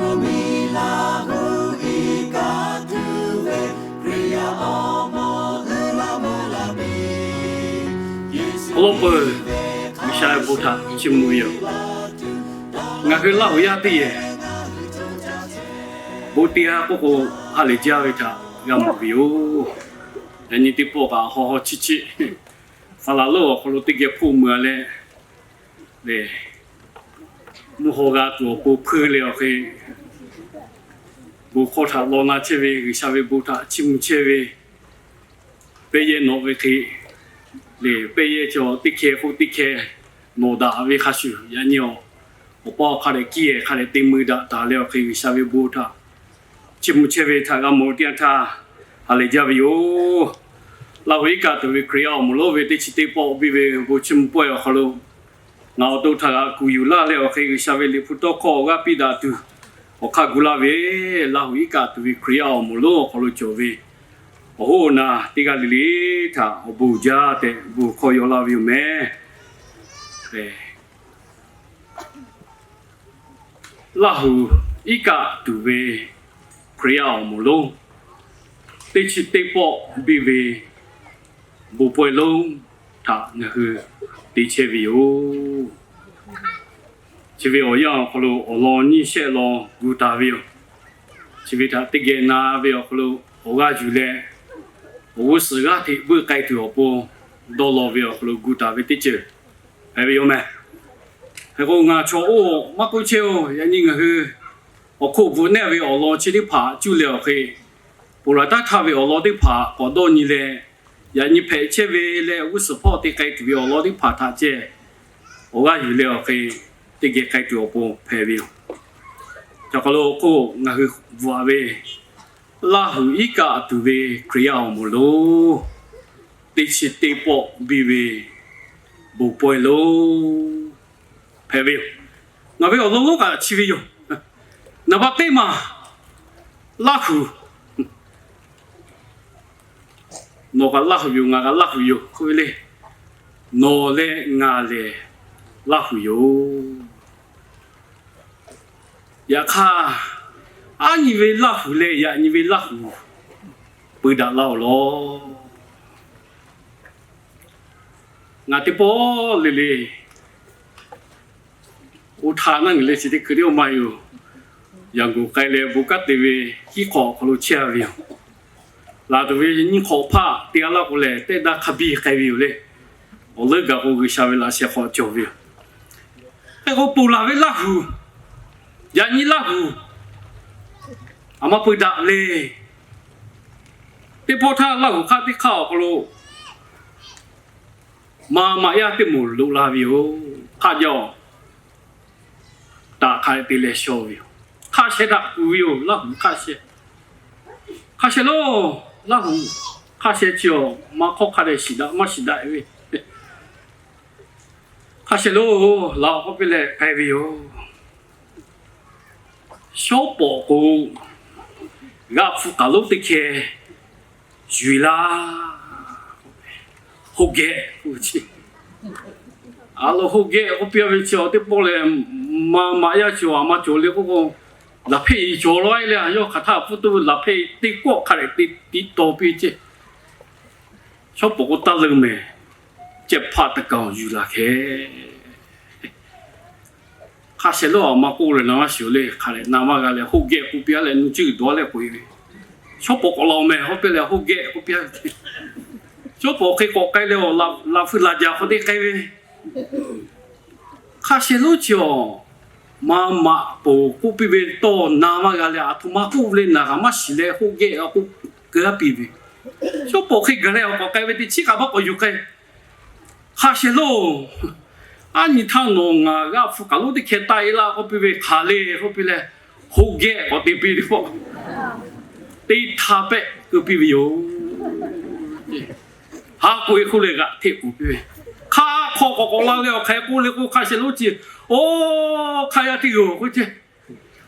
Awˬ lawn peuˬ, G'uiˬsha ve bon htaꞈ chiˇ mvuh ve yoˬ. Ngaˬ hui Laˇhuˍ yaˇ teˇ yehˬ, bon teˇ g'aˇ k'oˆ k'o, ha lehˬ jaˇ ve htaꞈ g'a mawˬ ve yoˬ. Yaꞈ nyi teˇ pawˆ kaꞈ haw haw chiˇ chiˇ, Faˍlaˍronˍ awˬ hk'aw lo teˇ geh hpoˆ meuˬ-a leh, lehˬ, mvuhˇ haw g'a tuˬ awˬ pon hpeuˇ leh awˬ hk'e, bon hkawˇ htaꞈ law na chehˇ ve, G'uiˬsha ve bon htaꞈ chiˇ mvuh chehˇ ve, pehˇ yehˇ nawꞈ ve hk'e, lehˬ, pehˇ yehˇ chaw teˇ hkeh k'oˆ teˇ hkeh nawꞈ daꞈ ve hk'a shuˍ, yaꞈ nyi awˬ, awˬ pa awˬ hk'a dehꞈ kiˇ-ehˍ hk'a dehꞈ te mui daꞈ taˍ leh awˬ hk'e, G'uiˬsha ve bon htaꞈ chiˇ mvuh chehˇ ve htaꞈ g'a mawˬ ve teˇ yanˇ htaˇ, ha lehˬ jaˇ ve yoˬ. Laˇhuˍ iˉ kaˆ tuˬ ve Hkriꞈ yaˇ awˬ moˍ lonˉ ve teˇ chi teˇ pawˆ biˇ ve bon chiˇ mvuh pawehˇ awˬ hk'aw lo, ngaˬ awˬ to htaꞈ g'a kuˬ yuˬ laˇ leh awˬ hk'e, G'uiˬsha ve Liꞈ hpu tawˇ hkawˇ awˬ g'aˇ piˇ daꞈ tuˬ, awˬ hk'aˇ gu laˇ ve, Laˇhuˍ iˉ kaˆ tuˬ ve Hkriꞈ yaˇ awˬ moˍ lonˉ awˬ hk'aw lo cawˬ ve awˬ hoˉ awˬ na teˇ g'aˇ le le htaꞈ awˬ bon uiˍ jaˇ tehꞈ bon hkawˇ yaw laˇ ve yoˬ mehˍ. Laˇhuˍ iˉ kaˆ tuˬ ve Hkriꞈ yaˇ awˬ moˍ lonˉ teˇ chi teˇ pawˆ biˇ ve bon pawehˇ lonˉ htaꞈ ngaˬ hui te chehˇ ve yoˬ. Chi ve awˬ yanˇ awˬ hk'aw lo awˬ lawn nyiˇ shehˆ lawn gu taˍ ve yoˬ. Chi ve htaꞈ teˇ geh na ve awˬ hk'aw lo awˬ g'aˇ yuˬ leh, awˬ g'uˇ suhˍ g'aˇ hteꞈ buiˆ k'ai tuˬ awˬ pon dawˇ law ve awˬ hk'aw lo gu taˍ ve teˇ ceuˬ hpehꞈ ve yoˬ mehˍ. Hk'e k'o, ngaˬ chaw oˇ maˇ k'oˆ chehˇ-oˬ. Yaꞈ nyi ngaˬ hui awˬ hk'oˆ bvuhꞈ nehˆ ve awˬ lawn chi teˇ hpaˍ cuˇ leh awˬ hk'e, ponˬ laˬ taˉ htaˇ ve awˬ lawn teˇ hpaˍ k'awꞈ dawˇ nyi leh, yaꞈ nyi hpehꞈ chehˇ ve leh g'uˇ suhˍ hpawˇ te k'ai tuˬ ve awˬ lawn teˇ hpaˍ htaꞈ ceh awˬ g'aˇ yuˬ leh awˬ hk'e teˇ geh k'ai tuˬ awˬ pon hpehꞈ ve yoˬ. Chi hk'aw lo k'o, ngaˬ hui bvuhꞈ-a ve Laˇhuˍ iˉ kaˆ tuˬ ve Hkriꞈ yaˇ awˬ moˍ lonˉ teˇ chi teˇ pawˆ biˇ ve bon pawehˇ lonˉ hpehꞈ ve yoˬ. Ngaˬ ve awˬ lawn lonˉ kaꞈ chi ve yoˬ. Naˍ baˆ teˇ maˬ, Laˇhuˍ. Nawˬ kaꞈ Laˇhuˍ yoˬ, ngaˬ kaꞈ Laˇhuˍ yoˬ k'oˆ ve le. Nawˬ leh ngaˬ lehˬ Laˇhuˍ yoˬ. Yaꞈ hk'aˇ, aˉ nyi ve Laˇhuˍ leh yaꞈ nyi ve Laˇhuˍ peu daꞈ laˇ-oˬ law. Ngaˬ teˇ pawˆ le le, oˇ htaˇ naˉ nyi le chi teˇ hkui teˇ oˇ ma yoˬ. Yaꞈ g'oˍ k'ai leh bon kanˉ te ve hiˉ hk'awꞈ awˬ hk'aw lo chehˇ-a ve yoˬ. Laˬ tuˬ ve nyiˇ hk'awꞈ hpaˆ te-a laˇ k'o lehˬ, tehˆ daˇ hk'a biˇ k'ai ve yoˬ le. Awˬ leuˉ gaˬ k'o G'uiˬsha ve laꞈ sheh hk'aw cawˬ ve yoˬ. Hk'e k'o, ponˬ laˬ ve Laˇhuˍ, yaꞈ nyi Laˇhuˍ, aˬ ma peu daꞈ le. Teˇ pawˆ htaˇ Laˇhuˍ hk'aˆ teˇ hk'aˆ awˬ hk'aw lo ma maꞈ yaˇ teˇ moˍ loꞈ la ve yoˬ. Hk'aˆ jaˇ-oˬ, taꞈ hk'a te leh shaw ve yoˬ. Hk'aˆ sheh htaꞈ kuˬ ve yoˬ. Laˇhuˍ hk'aˆ sheh, hk'aˆ sheh loˬ, Laˇhuˍ hk'aˆ sheh chi-awˬ, ma hk'awˇ hk'a dehꞈ shiˍ daꞈ maˇ shiˍ daꞈ ve, hk'aˆ sheh loˬ, laˬ-oˬ k'oˆ piˇ leh k'ai ve yoˬ. Shawˉ pawˍ k'o, g'aˆ hpu k'aˬ lonˉ teˇ hkeh yuˬ laˇ. Hoˆ geh k'oˆ ve chi, a lo hoˆ geh k'oˆ piˇ ve chi-awˬ, teˇ pawˆ lehˬ, ma maꞈ yaˇ chi-awˬ, aˬ ma cawˬ le k'oˆ k'o, laˬ hpehˇ-e cawˬ law-e leh, a yawˇ hk'aˬ htaˇ hpu tuˇ laˬ hpehˇ-e teˇ kawˆ hk'a dehꞈ te tiꞈ taw piˇ ceh. Shawˉ pawˍ k'o taˇ leuˬ mehˍ, ceh hpaˆ taˇ kaˬ-oˬ yuˬ laˬ hkeh. Hk'a sheh loˬ, aˬ ma k'oˆ leh na maˇ shiˍ-oˬ le, hk'a dehꞈ na maˇ g'a leh hoˆ geh k'oˆ piˇ-a leh nuˇ cuˇ dawˬ-a leh k'oꞈ-e ve. Shawˉ pawˍ k'awꞈ laˬ-oˬ mehˍ k'oˆ piˇ leh hoˆ geh k'oˆ piˇ-a. Shawˉ pawˍ hk'e k'awꞈ k'ai leh, laꞈ hpu laˬ jaˬ hk'aw te k'ai ve, hk'a sheh loˬ chi-awˬ, ma maꞈ poˬ k'oˆ piˇ ve tawˇ na maˇ g'a leh, aˬ htoꞈ ma k'oˆ leh naˬ g'a maˇ shiˍ leh hoˆ geh k'oˆ keu-a piˇ ve. Shawˉ pawˍ hk'e gaˬ leh awˬ k'awꞈ k'ai ve teˇ chiˉ kaꞈ maˇ k'awꞈ yuˬ k'ai. Hk'a sheh loˬ, aˉ nyi htaˇ nawˬ ngaˬ g'aˆ hpu k'aˬ lonˉ teˇ hkeh taˆ-e laˇ k'oˆ piˇ ve hk'aˬ le k'oˆ piˇ leh, hoˆ geh k'awꞈ te piˇ ve k'o, teˇ htaˇ pehˆ keu piˇ ve yoˬ. Ha k'oꞈ-e hk'oˆ leh g'aꞈ hteˆ k'oˍ piˇ ve, hk'aˆ hk'aw k'awꞈ k'awꞈ la leh awˬ hk'aˬ hk'e k'oˆ le k'o, hk'a sheh loˬ chi, oˇ hk'aˆ yaˇ teˇ g'aˇ k'oˆ ceh,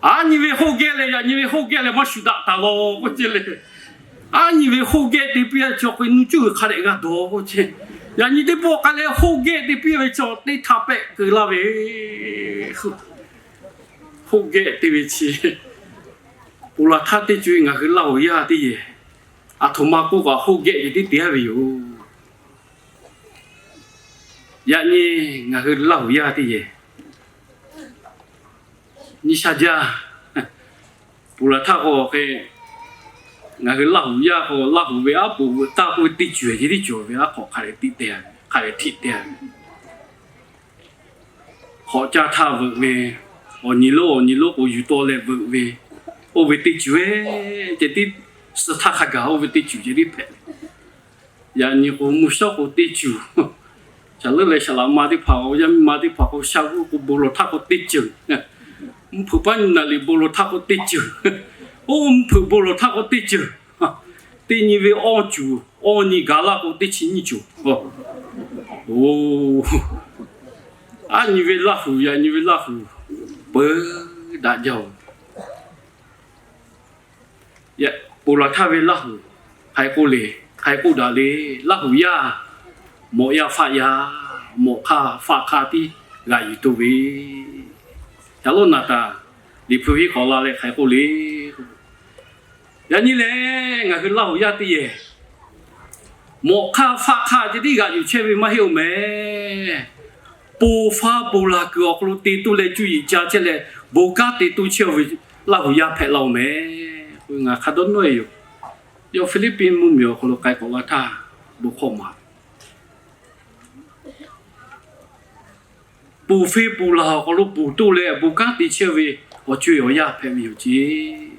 aˉ nyi ve hoˆ geh leh yaꞈ nyi ve hoˆ geh leh maˇ shuˍ daꞈ taˍ law k'oˆ ceh le. Aˉ nyi ve hoˆ geh te piˇ ve chi-awˬ hk'e nuˇ cuˇ hk'a dehꞈ g'a dawˬ k'oˆ ceh, yaꞈ nyi teˇ pawˆ k'ai leh hoˆ geh te piˇ ve chi-awˬ teˇ htaˇ pehˆ keu laˇ ve. Hoˆ geh te ve chi, ponˬ laˬ htaˇ teˇ co e ngaˬ hui Laˇ huˍ yaˇ teˇ yehˬ, aˬ htoꞈ ma k'oˆ kaꞈ hoˆ geh ceh tiˉ te-a ve yoˬ. Yaꞈ nyi ngaˬ hui Laˇ huˍ yaˇ teˇ yehˬ nyi sha jaˇ. Ponˬ laˬ htaˇ k'o hk'e, ngaˬ hui Laˇ huˍ yaˇ k'o, Laˇ huˍ ve aˉ poꞈ veuꞈ taˇ k'oˆ ve teˇ ceuˬ ceh tiˉ cawˬ ve, aˉ hk'awꞈ hk'a dehꞈ tiꞈ te, hk'a dehꞈ htiꞈ te-a ve. Hk'awꞈ caˇ htaˇ veuꞈ ve, awˬ nyi lonˉ awˬ nyi lonˉ k'o yuˬ taw leh veuꞈ ve, oˇ ve teˇ ceuˬ ceh tiˉ, suh htaˇ hk'a gaˬ oˇ ve teˇ ceuˬ ceh tiˉ hpehꞈ ve. Yaꞈ nyi k'o mvuhˇ shawˉ k'o teˇ ceuˬ, shaˍ leuˉ leh shaˍ laꞈ ma teˇ hpaˍ, awˬ yaˇ miˇ ma teˇ hpaˍ k'o, sha g'uˇ k'o bon lawˬ htaˇ k'o teˇ ceuˬ, mvuhˇ hpeuꞈ paˉ nyi naˍ liꞈ bon lawˬ htaˇ k'o teˇ ceuˬ, oˇ mvuhˇ hpeuꞈ bon lawˬ htaˇ k'o teˇ ceuˬ, teˇ nyi ve awˇ cuˬ, awˇ nyi gaˬ laˇ k'o teˇ chi nyiˇ cuˬ. Oˬ, aˉ nyi ve Laˇ huˍ, yaꞈ nyi ve Laˇ huˍ, peuˬ daꞈ jaˇ-oˬ. Ponˬ laˬ htaˇ ve Laˇ huˍ, hk'aˬ hk'e k'oˆ le, hk'aˬ hk'e k'oˆ daꞈ le. Laˇ huˍ yaˇ, mawꞈ yaˇ faˆ yaˇ, mawꞈ hk'aˇ faˆ hk'aˇ tiˉ g'aꞈ yuˬ tuˬ ve, ca lawˉ naˍ taˍ. Liꞈ hpu hiˉ k'awꞈ la leh hk'aˬ hk'e k'oˆ le. Yaꞈ nyi lehˬ ngaˬ hui Laˇ huˍ yaˇ teˇ yehˬ, mawꞈ hk'aˇ faˆ hk'aˇ ceh tiˉ g'aꞈ yuˬ chehˇ ve maˇ heˆ-oˬ mehˍ. Ponˬ faˇ ponˬ laˬ kuiˬ awˬ hk'aw lo te toˇ leh cuˇ yiˍ ca chehˇ leh, bon kanˉ te toˇ chehˇ-oˬ ve Laˇ huˍ yaˇ hpehꞈ la-oˬ mehˍ. Ngaˬ hk'a dawˇ nawˇ-e yoˬ. Yawˇ Hpiˇliˇpiˆ mvuhˇmiˬ awˬ hk'aw lo k'ai k'awꞈ la htaˇ, bon hk'awˇ maˍ ponˬ feˇ ponˬ laˬ awˬ hk'aw lo ponˬ toˇ leh bon kanˉ te chehˇ ve awˬ co-e awˬ yanˇ hpehꞈ ve yoˬ ceˇ.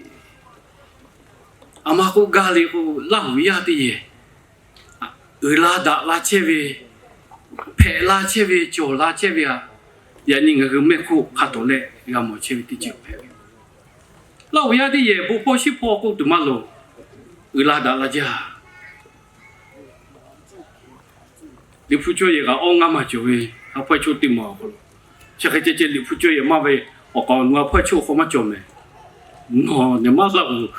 Aˬ ma k'oˆ gaˇ le k'o, Laˇ huˍ yaˇ teˇ yehˬ uiˍ la daꞈ la chehˇ ve, hpehꞈ la chehˇ ve, cawˬ la chehˇ ve aꞈ, yaꞈ nyi ngaˬ hui mehˆ hk'oˆ hk'a tawˍ leh g'a mawˬ chehˇ ve teˇ ceuˬ hpehꞈ ve. Laˇ huˍ yaˇ teˇ yehˬ bon hpawˇ shiˉ hpawˇ k'oˆ tuˬ maˇ loˍ, uiˍ la daꞈ la jaˇ. Liꞈ hpu cawˇ yehˬ kaꞈ awˇ ngaˇ maˬ cawˬ ve, a hpawehˇ choˆ teˇ maˬ awˬ hk'aw lo, chi hk'e ceh ceh Liꞈ hpu cawˇ yehˬ maˇ ve, awˬ k'aw awˬ nu a hpawehˇ choˆ hk'aw maˇ cawˬ mehˍ. Nawˬ nehˬ maˇ Laˇ huˍ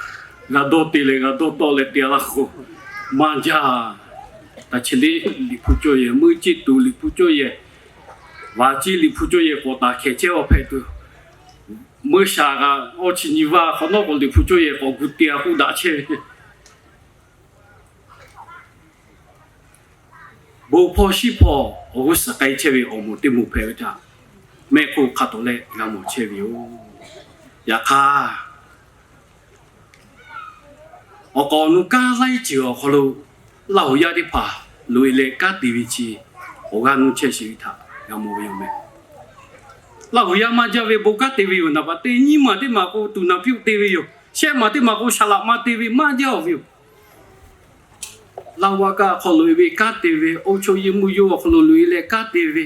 g'a dawˇ te leh g'a dawˇ tawˆ leh te-a laˇ k'o, maˇ jaˇ. Taꞈ chi le, Liꞈ hpu cawˇ yehˬ, meuˇ ciˇ tuˬ Liꞈ hpu cawˇ yehˬ, vaˍ ciˇ Liꞈ hpu cawˇ yehˬ k'awꞈ taˍ hkehˍ chehˇ-a hpehꞈ tuˬ, meuˇ shaˍ kaꞈ awˇ chi nyi vaˇ hk'awꞈ nawˉ k'o Liꞈ hpu cawˇ yehˬ k'awꞈ gu te-a k'oˆ daꞈ chehˇ ve. Bon hpawˇ shiˉ hpawˇ awˬ g'uˇ suhˍ k'ai chehˇ ve awˬ moˍ teˇ moˍ hpehꞈ ve htaꞈ mehˆ hk'oˆ hk'a tawˍ leh g'a mawˬ chehˇ ve yoˬ. Yaꞈ hk'aˇ, awˬ k'aw awˬ nu kanˉ laiˉ ceuˬ awˬ hk'aw lo Laˇ huˍ yaˇ teˇ hpaˍ loꞈ-e leh kanˉ te ve chi awˬ g'aˇ nuˇ chehˇ sheˍ ve htaꞈ g'a mawˬ ve yoˬ mehˍ. Laˇ huˍ yaˇ maˇ jaˇ ve bon kanˉ te ve yoˬ. Naˍ baꞈ teˇ nyiˇ maˬ teˇ maˬ k'o tuˬ naˍ piˇ-oˆ te ve yoˬ. Shehˆ maˬ teˇ maˬ k'o shaˍ laꞈ ma te ve maˇ jaˇ-oˬ ve yoˬ. Laˇ huˍ yaˇ kaꞈ hk'aw loꞈ-e ve kanˉ te ve, oˇ chaw yehˬ mvuhˇ yawˇ awˬ hk'aw lo loꞈ-e leh kanˉ te ve,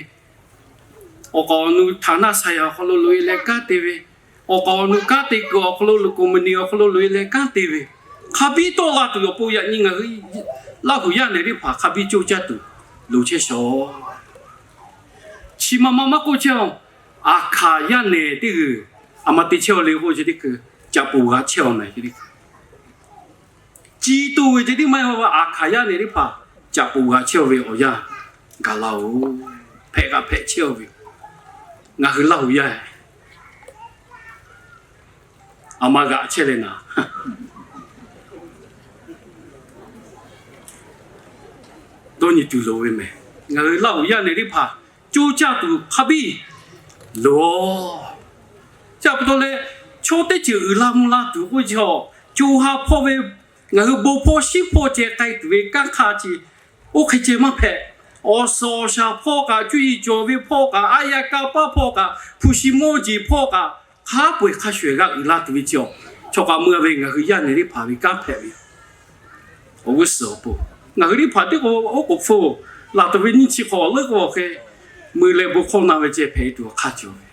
awˬ k'aw awˬ nu htaˍ naˆ saiˍ awˬ hk'aw lo loꞈ-e leh kanˉ te ve, awˬ k'aw awˬ nu kanˉ te kuiˬ awˬ hk'aw lo loꞈ, company awˬ hk'aw lo loꞈ-e leh kanˉ te ve, hk'a biˇ tawˆ la tuˬ awˬ pon yaꞈ nyi ngaˬ hui Laˇ huˍ yaˇ nehˬ teˇ hpaˍ hk'a biˇ coˇ caˇ tuˬ loˍ chehˇ shawˍ. Chi ma ma maˇ k'oˆ chehˇ-oˬ, aˬ hkaˍ yaˇ nehˬ teˇ g'uiˬ aˬ ma te chehˇ-aw le k'oˆ ceh teˇ hkui, caꞈ poˬ g'a chehˇ-aw mehˍ ceh teˇ hkui, ci toˇ ve ceh tiˉ maˇ heˆ-a. Aˬ hkaˍ yaˇ nehˬ teˇ hpaˍ caꞈ poˬ g'a chehˇ-aw ve awˬ yanˇ gaˬ la-oˬ. Hpehꞈ g'a hpehꞈ chehˇ-aw ve, ngaˬ hui Laˇ huˍ yaˇ aˬ ma g'aꞈ chehˇ leh naˍ, dawˇ nyi tuˬ loˍ ve mehˍ. Ngaˬ hui Laˇ huˍ yaˇ nehˬ teˇ hpaˍ coˇ caˇ tuˬ hk'a biˇ loˍ-aˬ. Chi pa taw leh, chaw teˇ ceuˬ uiˍ la mvuh la tuˬ k'oˆ ve chi, co ha hpawˇ ve ngaˬ hui bon hpawˇ shiˉ hpawˇ ceh k'ai tuˬ ve kanˉ hk'aˇ chi oˇ hk'e ceh maˇ hpehꞈ. Awˬ suhˍ awˬ shaˍ hpawˇ kaꞈ, cuˇ yiˍ cawˬ ve hpawˇ kaꞈ, aˉ yaˇ kanˇ paˆ hpawˇ kaꞈ, hpu shi mawˇ jeˬ hpawˇ kaꞈ, hk'a peu-eˬ hk'a shuˍ ehˬ g'a uiˍ la tuˬ ve chi, chaw k'a meuˇ ve ngaˬ hui yaˇ nehˬ teˇ hpaˍ ve kanˉ hpehꞈ ve awˬ g'uˇ suhˍ awˬ pon, ngaˬ hui teˇ hpaˍ teˇ k'o oˉ k'oˍ hpfuhˇ laˬ tuˬ ve nyiˇ chi hk'awꞈ leuˉ k'o awˬ hk'e, mui leh bon hkawˇ na ve ceh hpehꞈ tuˬ awˬ hk'aˇ cawˬ ve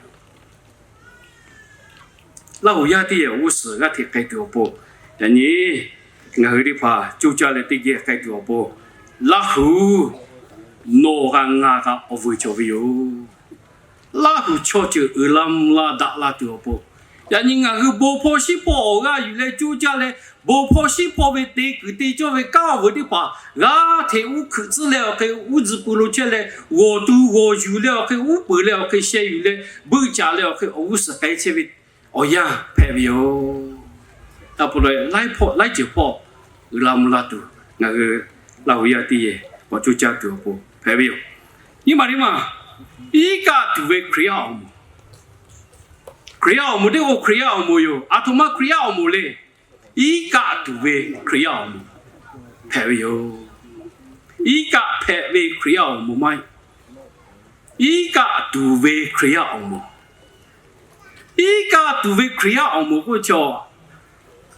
Laˇ huˍ yaˇ teˇ yehˬ awˬ g'uˇ suhˍ g'aˇ hteꞈ k'ai tuˬ awˬ pon, yaꞈ nyi ngaˬ hui teˇ hpaˍ coˇ caˇ leh teˇ geh k'ai tuˬ awˬ pon, Laˇ huˍ nawˬ g'a ngaˬ kaꞈ awˬ vuiˬ cawˬ ve yoˬ. Laˇ huˍ chaw ceuˬ uiˍ la mvuh la daꞈ la tuˬ awˬ pon, yaꞈ nyi ngaˬ hui bon hpawˇ shiˉ hpawˇ awˬ g'aˇ yuˬ leh coˇ caˇ leh, bon hpawˇ shiˉ hpawˇ ve te kuiˬ te cawˇ ve kanˉ awˬ vuiˬ teˇ hpaˍ g'aˇ hteꞈ uˉ hkuiꞈ tcuhˉ leh awˬ hk'e uˉ tzuhꞈ pui lo chehˇ leh, g'awˬ tu g'awˬ yuˬ leh awˬ hk'e uˉ peunˍ leh awˬ hk'e sheh yuˬ leh, beuˆ caˍ leh awˬ hk'e awˬ g'uˇ suhˍ k'ai chehˇ ve awˬ yanˇ hpehꞈ ve yoˬ. Taˇ pa laiˉ hpawˇ laiˉ ceuˬ hpawˇ uiˍ la mvuh la tuˬ, ngaˬ hui Laˇ huˍ yaˇ teˇ yehˬ k'awꞈ coˇ caˇ tuˬ awˬ pon hpehꞈ ve yoˬ. Nyi maˬ teˇ maˬ, iˉ kaˆ tuˬ ve Hkriꞈ yaˇ awˬ moˍ. Hkriꞈ yaˇ awˬ moˍ teˇ k'o Hkriꞈ yaˇ awˬ moˍ yoˬ. Aˬ htoꞈ ma Hkriꞈ yaˇ awˬ moˍ le. Iˉ kaˆ tuˬ ve Hkriꞈ yaˇ awˬ moˍ hpehꞈ ve yoˬ. Iˉ kaˆ hpehꞈ ve Hkriꞈ yaˇ awˬ moˍ maˇ heˆ. Iˉ kaˆ tuˬ ve Hkriꞈ yaˇ awˬ moˍ. Iˉ kaˆ tuˬ ve Hkriꞈ yaˇ awˬ moˍ k'oˆ ve chi,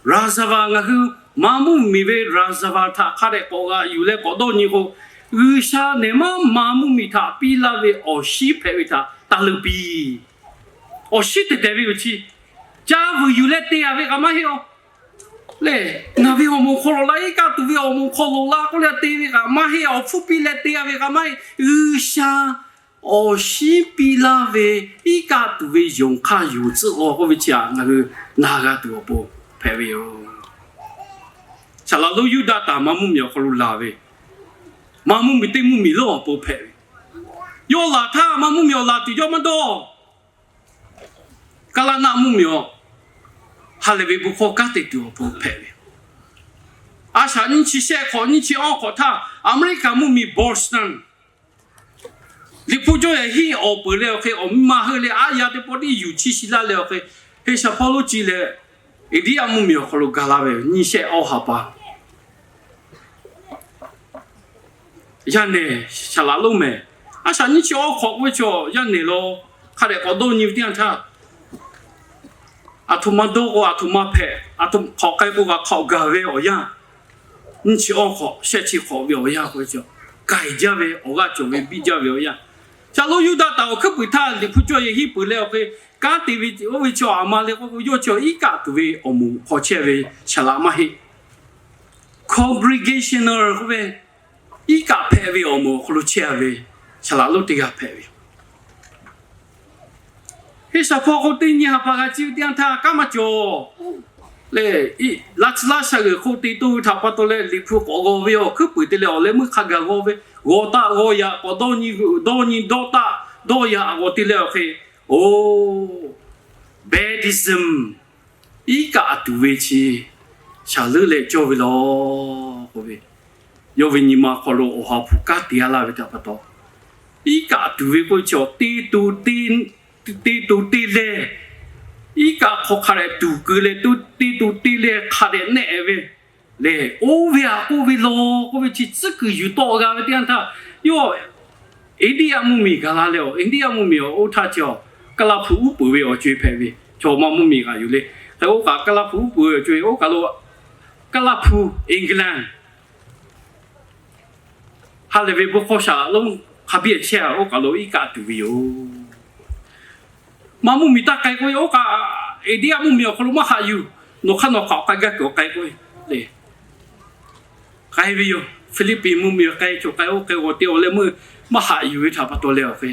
ရာဇဝင် ngaˬ hui maˇ mvuhˇ miˬ ve ရာဇဝင် htaꞈ hk'a dehꞈ k'awꞈ g'aꞈ yuˬ leh k'awꞈ dawˇ nyi k'o, G'uiˬsha nehˬ maˇ maˇ mvuhˇ miˬ htaꞈ piˇ laˇ ve awˬ shinˉ hpehꞈ ve htaꞈ taˇ leuˉ piˇ. Awˬ shinˉ te tehˬ ve yoˬ chi. Ca vuiˬ yuˬ leh te a ve kaꞈ maˇ heˆ a. Lehˬ, ngaˬ ve awˬ moˍ hk'aw lo laˇ, iˉ kaˆ tuˬ ve awˬ moˍ hk'aw lo laˇ k'oˆ leh te ve kaꞈ maˇ heˆ. Awˬ hpfuhˇ piˇ leh te a ve kaꞈ maˇ heˆ. G'uiˬsha awˬ shinˉ piˇ laˇ ve iˉ kaˆ tuˬ ve yonˍ hk'aˇ yuˬ tcuhˆ law k'oˆ ve chi htaꞈ ngaˬ hui na g'a tuˬ awˬ pon hpehꞈ ve yoˬ. Saˍ laꞈ lonˉ Yuˇdaꞈ taˍ maˇ mvuhˇ miˬ awˬ hk'aw lo laˬ ve, maˇ mvuhˇ miˬ teˇ mvuhˇ miˬ lonˉ awˬ pon hpehꞈ ve, yawˇ laˬ htaˇ maˇ mvuhˇ miˬ awˬ laˬ tuˬ jawˇ maˇ dawˇ. Kaˇlaˇ naˆ mvuhˇ miˬ awˬ ha lehˬ ve bon hkawˇ kanˉ te tuˬ awˬ pon hpehꞈ ve. A shaꞈ nyiˇ chi shehˆ hk'awꞈ nyiˇ chi awˇ hk'awꞈ htaˇ, Aˍmeˍriˆkaˍ mvuhˇ miˬ Boston Liꞈ hpu cawˇ yehˬ hiˉ awˬ peuˬ leh awˬ hk'e, awˬ miˇ ma heuˆ leh aˉ yaˇ teˇ pawˆ tiˉ yuˬ chiˇ shi laˇ leh awˬ hk'e, Heˍsaˍhpawˇ lonˉ ci leh, India mvuhˇ miˬ awˬ hk'aw lo gaˬ la ve nyiˇ shehˆ awˇ ha pa. Yaˇ nehˬ Saˍ laꞈ lonˉ mehˬ, a shaꞈ nyiˇ chi awˇ hk'awꞈ k'oˆ ve chaw yaˇ nehˬ law, hk'a dehꞈ k'awꞈ dawˇ nyi ve teˇ yanˇ htaˇ, aˬ htoꞈ ma dawˇ k'o aˬ htoꞈ ma hpehꞈ, aˬ htoꞈ hk'awꞈ k'ai k'o kaꞈ hk'awꞈ gaˬ ve awˬ yanˇ, nyiˇ chi awˇ hk'awꞈ shehˆ chi hk'awꞈ ve awˬ yanˇ k'oˆ ve chaw, k'ai jaˇ ve awˬ g'aˇ cawˬ ve biˇ jaˇ ve awˬ yanˇ, Saˍ laꞈ lonˉ Yuˇdaꞈ taˍ awˬ hkuiˉ puiˍ htaˇ Liꞈ hpu cawˇ yehˬ hiˉ peuˬ leh awˬ hk'e, kanˉ te ve oˇ ve chaw aˬ ma le k'oˆ k'o, yawˇ chi iˉ kaˆ tuˬ ve awˬ moˍ hk'aw chehˇ ve Saˍ laꞈ maˇ heˆ. Congregational k'oˆ ve, iˉ kaˆ hpehꞈ ve awˬ moˍ awˬ hk'aw lo chehˇ ve Saˍ laꞈ lonˉ teˇ g'aˇ hpehꞈ ve yoˬ. Heˍsaˍhpawˇ hk'oˆ teˇ nyi ha pa g'a ciˇ ve teˇ yanˇ htaˇ kanˉ maˇ cawˬ. Lehˬ, laˇ tcuh laˇ sha g'euꞈ hk'oˆ te toˇ ve htaꞈ pa taw leh Liꞈ hpu k'awꞈ g'aw ve awˬ hkuiˉ puiˍ te leh awˬ leh meuˇ hk'a gaˬ g'aw ve, g'aw taˆ g'aw yaꞈ k'awꞈ dawˇ nyi dawˇ taˆ dawˇ yaꞈ g'aw te leh awˬ hk'e, oˇ, baptism, iˉ kaˆ tuˬ ve chi shaˍ leuˉ leh cawˇ ve law k'oˆ ve, yawˇ ve nyi ma hk'aw lo Awˬ ha hpu kanˉ te a laˇ ve htaꞈ pa taw, iˉ kaˆ tuˬ ve k'oˆ ve chi te to te leh, iˉ kaˆ hk'aw hk'a dehꞈ tuˬ keu leh te to te leh hk'a dehꞈ nehˆ ve lehˬ, oˇ ve aꞈ k'oˆ ve law k'oˆ ve chi tcuhˉ kuiˬ yuˬ tawˆ g'a ve teˇ yanˇ htaˇ, yawˇ India mvuhˇ miˬ gaˬ la leh, India mvuhˇ miˬ awˬ oˇ htaˇ chi, Kaˇlaˇ hpu uˉ peunˍ ve awˬ co-e hpehꞈ ve, chaw maˇ mvuhˇ miˬ g'aꞈ yuˬ le. Hk'e oˇ kaꞈ Kaˇlaˇ hpu uˉ peunˍ ve awˬ co-e oˇ kaˬ lo, Kaˇlaˇ hpu England ha lehˬ ve bon hkawˇ shaˍ laꞈ lonˉ hk'a biˇ chehˇ a, oˇ kaˬ lo iˉ kaˆ tuˬ ve yoˬ. Maˇ mvuhˇ miˬ taˇ k'ai k'oˆ ve, oˇ kaꞈ India mvuhˇ miˬ awˬ hk'aw lo maˇ haꞈ yuˬ. Nawˬ hk'aˇ nawˬ hk'aꞈ k'ai gaˇ kuiˬ awˬ k'ai k'oˆ ve, k'ai ve yoˬ. Philippines mvuhˇ miˬ k'ai cawˬ k'ai oˇ k'ai g'awˬ te awˬ leh meuˇ maˇ haꞈ yuˬ ve htaꞈ pa taw leh awˬ hk'e,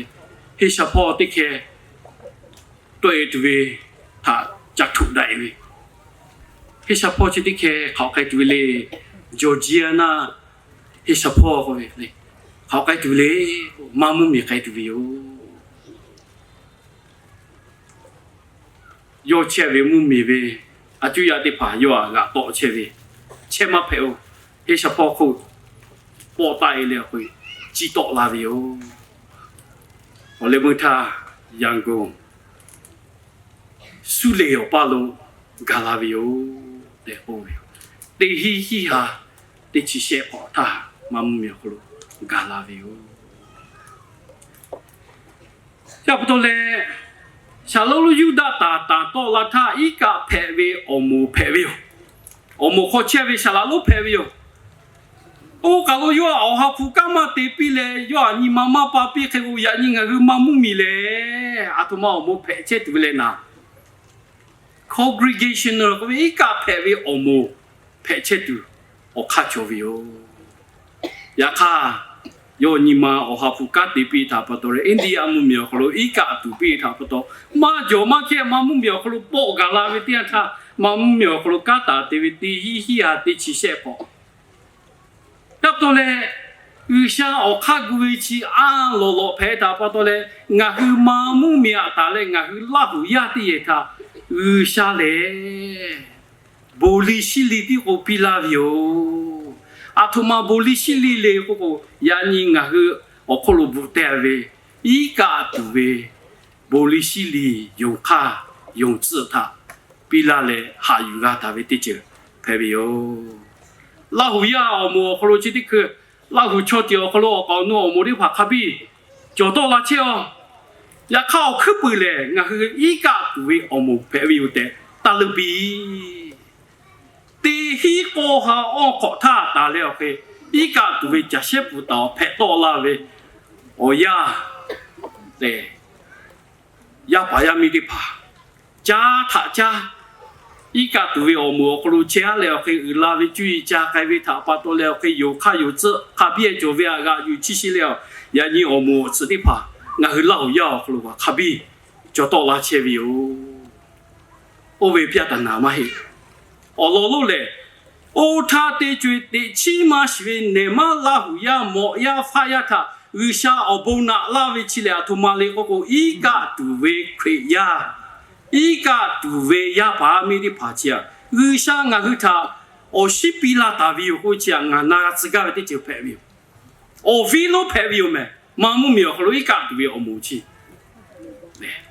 Heˍsaˍhpawˇ teˇ hkeh tawˆ e tuˬ ve htaꞈ ca htuꞈ daꞈ e ve, Heˍsaˍhpawˇ chi teˇ hkeh hk'aꞈ k'ai tuˬ ve le. Georgiana Heˍsaˍhpawˇ k'oˆ ve le, hk'aꞈ k'ai tuˬ ve le. Maˇ mvuhˇ miˬ k'ai tuˬ ve yoˬ. Yawˇ chehˇ ve mvuhˇ miˬ ve a cuˇ yaˇ teˇ hpaˍ yawˇ aꞈ g'aꞈ tawˆ chehˇ ve, chehˇ maˇ hpehꞈ-oˬ. Heˍsaˍhpawˇ hk'oˆ pawˆ taˆ e leh awˬ hk'e ciˇ tawˆ la ve yoˬ. Awˬ leh meuˇ htaˇ Yangon Suˇ leˬ awˬ paˇ lo gaˬ la ve yoˬ tehꞈ k'oˆ ve yoˬ. Teˇ hinˉ hiˆ ha teˇ chi shehˆ hk'awꞈ htaˇ maˇ mvuhˇ miˬ awˬ hk'aw lo gaˬ la ve yoˬ. Chi pa taw leh, saˍ laꞈ lonˉ Yuˇdaꞈ taˍ taˍ tawˆ la htaˇ iˉ kaˆ hpehꞈ ve awˬ moˍ hpehꞈ ve yoˬ. Awˬ moˍ hk'aw chehˇ ve saˍ laꞈ lonˉ hpehꞈ ve yoˬ. Oˇ kaˬ lo yawˇ htaꞈ Awˬ ha hpu kanˉ maˇ te piˇ leh, yawˇ htaꞈ nyi ma maˇ pa piˇ hk'e k'o, yaꞈ nyi ngaˬ hui maˇ mvuhˇ miˬ lehˬ, aˬ htoꞈ ma awˬ moˍ hpehꞈ chehˇ tuˬ ve leh naˍ, congregational k'oˆ ve iˉ kaˆ hpehꞈ ve awˬ moˍ hpehꞈ chehˇ tuˬ awˬ hk'aˇ cawˬ ve yoˬ. Yaꞈ hk'aˇ, yawˇ nyi ma Awˬ ha hpu kanˉ te piˇ htaꞈ pa taw leh, India mvuhˇ miˬ awˬ hk'aw lo iˉ kaˆ tuˬ piˇ htaꞈ pa taw, maˇ jawˬ maˇ hkehˇ maˇ mvuhˇ miˬ awˬ hk'aw lo pawˆ gaˬ la ve teˇ yanˇ htaˇ, maˇ mvuhˇ miˬ awˬ hk'aw lo kanˉ taˍ te ve teˇ hinˉ hiˆ ha teˇ chi shehˆ hk'awꞈ htaꞈ pa taw leh, G'uiˬsha awˬ hk'aˇ gu ve chi a lawˬ lawꞈ hpehꞈ htaꞈ pa taw leh, ngaˬ hui maˇ mvuhˇ miˬ aꞈ taˍ leh ngaˬ hui Laˇ huˍ yaˇ teˇ yehˬ htaꞈ G'uiˬsha lehˬ bon liˇ shiˉ liˇ tiˉ k'o piˇ laˇ ve yoˬ. Aˬ htoꞈ ma bon liˇ shiˉ liˇ le k'oˆ k'o, yaꞈ nyi ngaˬ hui awˬ hk'aw lo bvuhꞈ teh ve iˉ kaˆ tuˬ ve bon liˇ shiˉ liˇ yonˍ hk'aˇ yonˍ tcuhˆ htaꞈ piˇ laˇ leh haꞈ yuˬ g'a taˍ ve teˇ ceuˬ hpehꞈ ve yoˬ. Laˇ huˍ yaˇ awˬ moˍ awˬ hk'aw lo chi teˇ hkui, Laˇ huˍ chaw ceuˬ awˬ hk'aw lo awˬ k'awꞈ nu awˬ moˍ teˇ hpaˍ hk'a biˇ cawˬ tawˆ la chehˇ-aw. Yaꞈ hk'aˇ awˬ hkuiˉ puiˍ lehˬ, ngaˬ hui iˉ kaˆ tuˬ ve awˬ moˍ hpehꞈ ve yoˬ tehꞈ taˇ leuˆ piˇ. Teˇ hinˉ k'awˇ ha awˇ hk'awꞈ htaˇ taˍ leh awˬ hk'e, iˉ kaˆ tuˬ ve caˬ shehˉ pfuhˍ taˍ awˬ hpehꞈ tawˆ la ve awˬ yanˇ lehˬ, yaˇ paˍ yaˇ miˇ teˇ hpaˍ caˇ htaꞈ caˇ, iˉ kaˆ tuˬ ve awˬ moˍ awˬ hk'aw lo chehˇ-aˉ leh awˬ hk'e uiˍ la ve cuˇ yiˍ ca k'ai ve htaꞈ pa taw leh awˬ hk'e yonˍ hk'aˇ yonˍ tcuhˆ hk'a biˇ cawˬ ve htaꞈ g'aꞈ yuˬ chiˇ shiˍ leh, yaꞈ nyi awˬ moˍ awˬ tcuhˍ teˇ hpaˍ ngaˬ hui Laˇ huˍ yaˇ awˬ hk'aw lo kaꞈ hk'a biˇ cawˬ tawˆ la chehˇ ve yoˬ. Oˇ ve ပြဿနာ maˇ heˆ. Awˬ lawn lonˉ lehˬ, oˇ htaˇ teˇ co-e teꞈ chiˉ maˇ shiˍ ve nehˬ maˇ Laˇ huˍ yaˇ mawꞈ yaˇ faˆ yaˇ htaꞈ G'uiˬsha awˬ bon naꞈ laˇ ve chi lehˬ, aˬ htoꞈ ma le k'oˆ k'o, iˉ kaˆ tuˬ ve Hkriꞈ yaˇ, iˉ kaˆ tuˬ ve yaˇ paˍ yaˇ miˇ teˇ hpaˍ chi aꞈ, G'uiˬsha ngaˬ hui htaꞈ awˬ shiˉ piˇ laˇ taˍ ve yoˬ k'oˆ ve chi aꞈ, ngaˬ na g'a tcuh gaˇ ve teˇ ceuˬ hpehꞈ ve yoˬ. Awˬ viˉ lonˉ hpehꞈ ve yoˬ mehˬ. Maˇ mvuhˇmiˬ awˬ hk'aw lo iˉ kaˆ tuˬ ve awˬ moˍ chi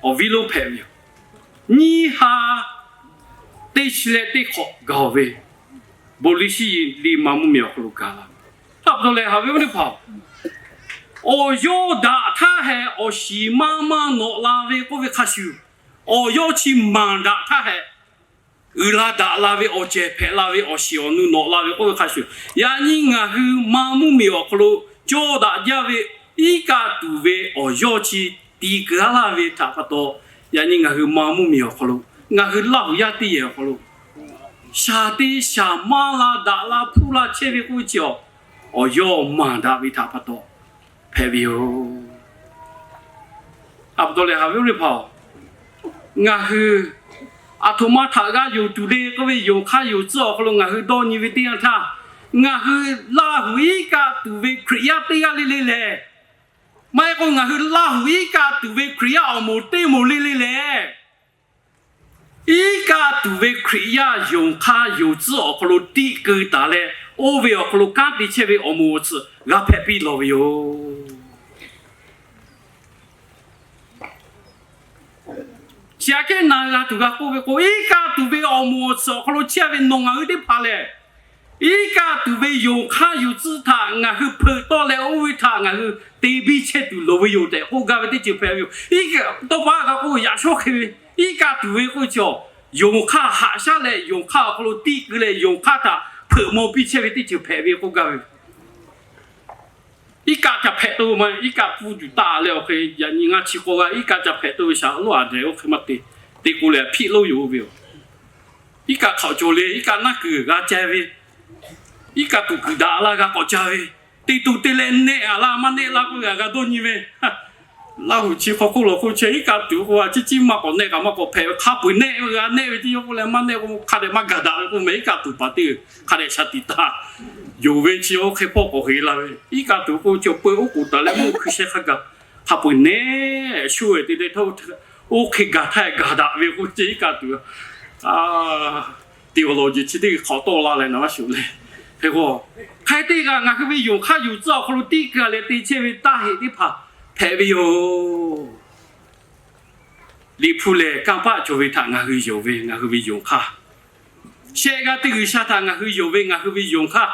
awˬ viˉ lonˉ hpehꞈ ve yoˬ. Nyiˇ ha teˇ chi leh teˇ hk'awꞈ gaˬ-oˬ ve, bon liˇ shiˉ liˇ maˇ mvuhˇmiˬ awˬ hk'aw lo gaˬ la ve. Htaꞈ pa taw leh haꞈ ve awˬ viˉ teˇ hpaˍ-oˬ, awˬ yawˇ daꞈ htaˇ hehꞈ awˬ shiˍ maˇ maˇ nawꞈ la ve k'oˆ ve hk'a shuˍ, awˬ yawˇ chi maˍ daꞈ htaˇ hehꞈ uiˍ la daꞈ la ve awˬ cehˬ hpehꞈ la ve awˬ shiˍ awˬ nu nawꞈ la ve k'oˆ ve hk'a shuˍ, yaꞈ nyi ngaˬ hui maˇ mvuhˇmiˬ awˬ hk'aw lo cawˇ daꞈ jaˇ ve iˉ kaˆ tuˬ ve awˬ yawˇ chi ti keu-a laˇ ve htaꞈ pa taw, yaꞈ nyi ngaˬ hui maˇ mvuhˇmiˬ awˬ hk'aw lo, ngaˬ hui Laˇ huˍ yaˇ teˇ yehˬ awˬ hk'aw lo shaˍ te shaˍ maˇ la daꞈ la hpuˇ la chehˇ ve k'oˆ ve chi aꞈ, awˬ yawˇ maˍ daꞈ ve htaꞈ pa taw hpehꞈ ve yoˬ. Aˬ pa taw leh haꞈ ve awˬ viˉ teˇ hpaˍ-oˬ, ngaˬ hui aˬ htoꞈ ma htaꞈ g'a yonˍ tuˬ le k'oˆ ve yonˍ hk'aˇ yonˍ tcuhˆ awˬ hk'aw lo ngaˬ hui dawˇ nyi ve teˇ yanˇ htaˇ, ngaˬ hui Laˇ huˍ iˉ kaˆ tuˬ ve Hkriꞈ yaˇ teˇ g'aˇ le le lehˬ, maˇ heˆ k'o ngaˬ hui Laˇ huˍ iˉ kaˆ tuˬ ve Hkriꞈ yaˇ awˬ moˍ teˇ moˍ le le lehˬ, iˉ kaˆ tuˬ ve Hkriꞈ yaˇ yonˍ hk'aˇ yonˍ tcuhˆ awˬ hk'aw lo tiˆ keu taˍ leh, oˇ ve awˬ hk'aw lo kanˉ te chehˇ ve awˬ moˍ awˬ tcuhˍ g'a hpehꞈ piˇ lawˬ ve yoˬ. Chi aꞈ kehˉ na g'a tuˬ g'a k'oˆ ve k'o, iˉ kaˆ tuˬ ve awˬ moˍ awˬ tcuhˍ awˬ hk'aw lo chehˇ ve nawˬ ngaˬ hui teˇ hpaˍ lehˬ, iˉ kaˆ tuˬ ve yonˍ hk'aˇ yonˍ tcuhˆ htaꞈ ngaˬ hui hpeuꞈ tawˆ leh, oˇ ve htaꞈ ngaˬ hui te biˇ chehˇ tuˬ loˍ ve yoˬ tehꞈ k'oˆ gaˇ ve teˇ ceuˬ hpehꞈ ve yoˬ. Iˉ kaˆ tawˇ pa g'a k'oˆ yaꞈ shawˉ hk'e ve, iˉ kaˆ tuˬ ve k'oˆ ve chi aꞈ, yonˍ hk'aˇ haꞈ shaˉ leh yonˍ hk'aˇ awˬ hk'aw lo tiˆ keu leh yonˍ hk'aˇ htaꞈ hpeuꞈ maw piˇ chehˇ ve teˇ ceuˬ hpehꞈ ve k'oˆ gaˇ ve. Iˉ kaˆ ca hpehꞈ to ma, iˉ kaˆ pfuhˇ tuˬ taˍ leh awˬ hk'e, yaꞈ nyi ngaˇ chi k'awˇ g'a iˉ kaˆ ca hpehꞈ to ve shaˍ loˉ aˍ drehˬ oˇ hk'e maˇ te, te k'o leh hpiˆ lonˉ yoˬ oˇ ve yoˬ. Iˉ kaˆ hk'aoꞈ cawˬ le, iˉ kaˆ naˉ kuiˬ g'a ceh ve, iˉ kaˆ tuˬ kuiˬ daꞈ la g'a k'awꞈ ca ve, te to te leh nehˆ a laˇ maˇ nehˆ laˇ k'oˆ ve g'a dawˇ nyi ve. Laˇ huˍ chi hk'aw hk'oˆ lawˬ hk'oˆ chehˇ iˉ kaˆ tuˬ k'o a ciˉ ciˉ maˇ k'awꞈ nehˆ kaꞈ maˇ k'awꞈ hpehꞈ ve, hk'a peu-eˬ nehˆ ve g'a nehˆ ve teˇ yawˇ k'oˆ leh maˇ nehˆ k'o hk'a dehꞈ maˇ gaˬ daꞈ ve k'oˆ meh iˉ kaˆ tuˬ paˍ teˇ hk'a dehꞈ sha tiꞈ taˇ yonˍ ve chi oˇ hk'e hpawˇ k'awꞈ heˍ la ve. Iˉ kaˆ tuˬ k'o chi awˬ peu oˉ k'oˍ taˍ leh meuˇ hkui sheh hk'a gaˬ, hk'a peu-eˬ nehˆ shu ve te leh htawˇ, oˇ hk'e gaˬ htaˇ gaˬ daꞈ ve k'oˆ ceh iˉ kaˆ tuˬ, theology chi teˇ hk'awꞈ tawˆ la leh na maˇ shuˍ le. Hk'e k'o, hk'e te kaꞈ ngaˬ hui ve yonˍ hk'aˇ yonˍ tcuhˆ awˬ hk'aw lo tiˆ keu leh te chehˇ ve taˇ heꞈ teˇ hpaˍ hpehꞈ ve yoˬ. Liꞈ hpu lehˬ, kanˇ paˆ cawˬ ve htaꞈ ngaˬ hui yonˍ ve ngaˬ hui ve yonˍ hk'aˇ, shehˆ g'aˇ teˇ G'uiˬsha htaꞈ ngaˬ hui yonˍ ve ngaˬ hui ve yonˍ hk'aˇ,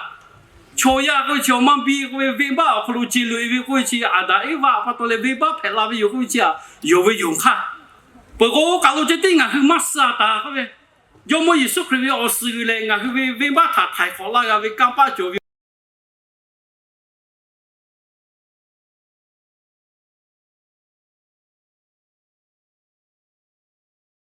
chaw yaˇ k'oˆ ve chi awˬ maˇ biˇ k'oˆ ve venˇbaˆ awˬ hk'aw lo ce loꞈ-e ve k'oˆ ve chi Aˍdanˍ Eˇvaˆ pa taw leh venˇbaˆ hpehꞈ la ve yoˬ k'oˆ ve chi aꞈ, yonˍ ve yonˍ hk'aˇ. Peuˬ k'o oˇ kaˬ lo ceh tiˉ ngaˬ hui maˇ suh taˍ k'oˆ ve, Jawˇmawˇ Yeˍsuˆ Hkriꞈ ve awˬ suhˍ g'uiˬ lehˬ ngaˬ hui ve venˇbaˆ htaꞈ htaiˍ hk'awꞈ laˇ g'a ve kanˇ paˆ cawˬ ve